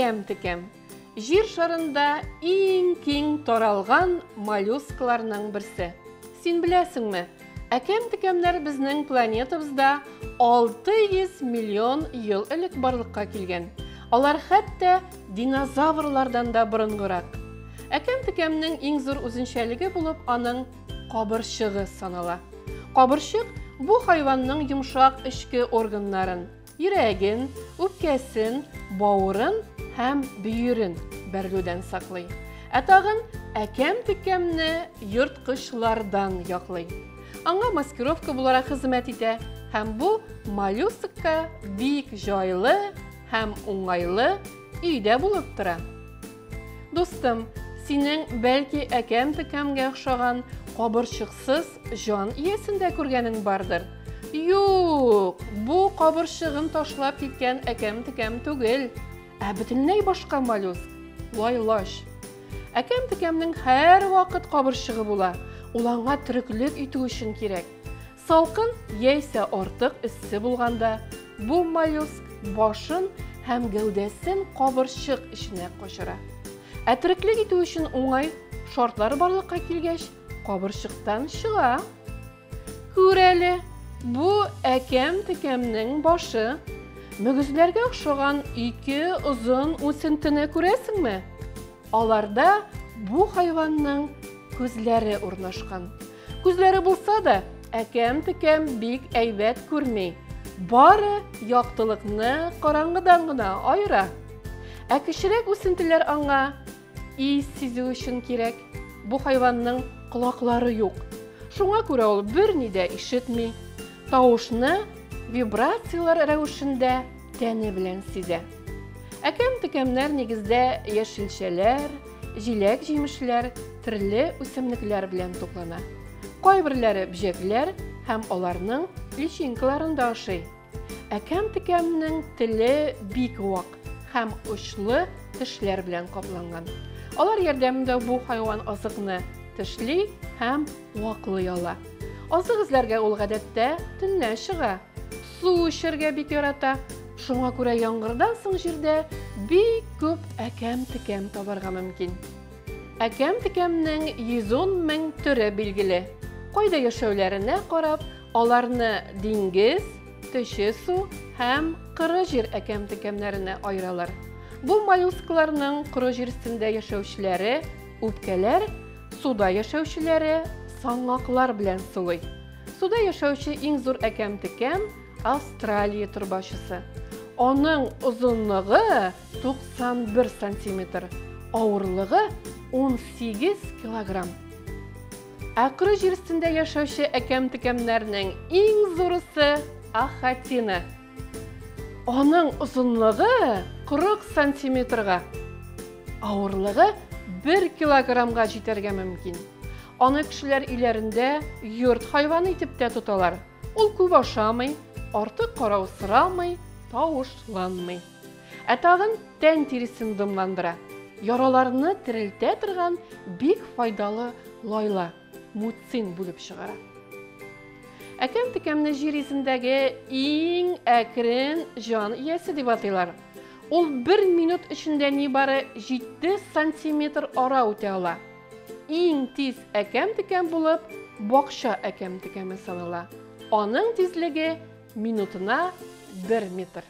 Әкәм-текәм. Җир шарында иң киң таралган моллюскларның берсе. Син беләсеңме, әкәм-текәмнәр безнең планетабызда 600 миллион ел элек барлыкка килгән. Алар хәтта динозаврлардан да борынгырак. Әкәм-текәмнең иң зур үзенчәлеге булып аның кабырчыгы санала. Кабырчык бу хайванның йомшак эчке органнарын, йөрәген, үпкәсен, бавырын һәм бөерен бәрелүдән саклый. Ә тагын әкәм-текәмне йорткычлардан яклый. Аңа маскировка буларак хезмәт итә һәм бу моллюскка бик җайлы һәм уңайлы өйдә булып тора. Дустым, синең бәлки әкәм-текәмгә охшаган кабырчыксыз җан иясен дә күргәнең бардыр. Юк, бу кабырчыгын ташлап киткән әкәм-текәм түгел, ә бөтенләй башка моллюск, лайлач. Әкәм-текәмнең һәрвакыт кабырчыгы була, ул аңа тереклек итү өчен кирәк. Салкын яисә артык эссе булганда, бу моллюск башын һәм гәүдәсен кабырчык эченә качыра. Ә тереклек итү өчен уңай шартлар барлыкка килгәч, кабырчыктан чыга. Күр әле, бу әкәм-текәмнең башы. Мөгезләргә охшаган ике озын үсентене күрәсеңме? Аларда бу хайванның күзләре урнашкан. Күзләре булса да, әкәм-текәм бик әйбәт күрми. Бары яктылыкны караңгыдан гына аера. Ә кечерәк үсентеләр аңа ис сизү өчен кирәк. Бу хайванның колаклары юк. Шуңа күрә ул берни дә ишетми. Тавышны вибрацияләр рәвешендә тәне белән сизә. Әкәм-текәмнәр нигездә яшелчәләр, җиләк-җимешләр, төрле үсемлекләр белән туклана. Кайберләре бөҗәкләр һәм аларның личинкаларын да ашый. Әкәм-текәмнең теле бик вак һәм очлы тешләр белән капланган. Алар ярдәмендә бу хайван азыкны тешли һәм ваклый ала. Азык эзләргә ул гадәттә төнлә чыга. Су эчәргә бик ярата. Шуңа күрә яңгырдан соң җирдә бик күп әкәм-текәм табарга мөмкин. Әкәм-текәмнең 110 мең төре билгеле. Кайда яшәүләренә карап, аларны диңгез, төче су һәм коры җир әкәм-текәмнәренә аералар. Бу моллюскларның коры җир өстендә яшәүчеләре үпкәләр, суда яшәүчеләре саңаклар белән сулый. Суда яшәүче иң зур әкәм-текәм Австралия торбачысы. Аның озынлыгы 91 сантиметр, авырлыгы 18 килограмм. Ә коры җир өстендә яшәүче әкәм-текәмнәрнең иң зурысы ахатина. Аның озынлыгы 40 сантиметрга, авырлыгы 1 килограммга җитәргә мөмкин. Аны кешеләр өйләрендә йорт хайваны итеп тә тоталар. Ул күп ашамый, артык карау сорамый, тавышланмый. Ә тагын тән тиресен дымландыра, яраларны терелтә торган бик файдалы лайла, муцин бүлеп чыгара. Әкәм-текәмне җир йөзендәге иң әкрен җан иясе дип атыйлар. Ул бер минут эчендә нибары 7 сантиметр ара үтә ала. Иң тиз әкәм-текәм булып бакча әкәм-текәме санала. Аның тизлеге минутына 1 метр.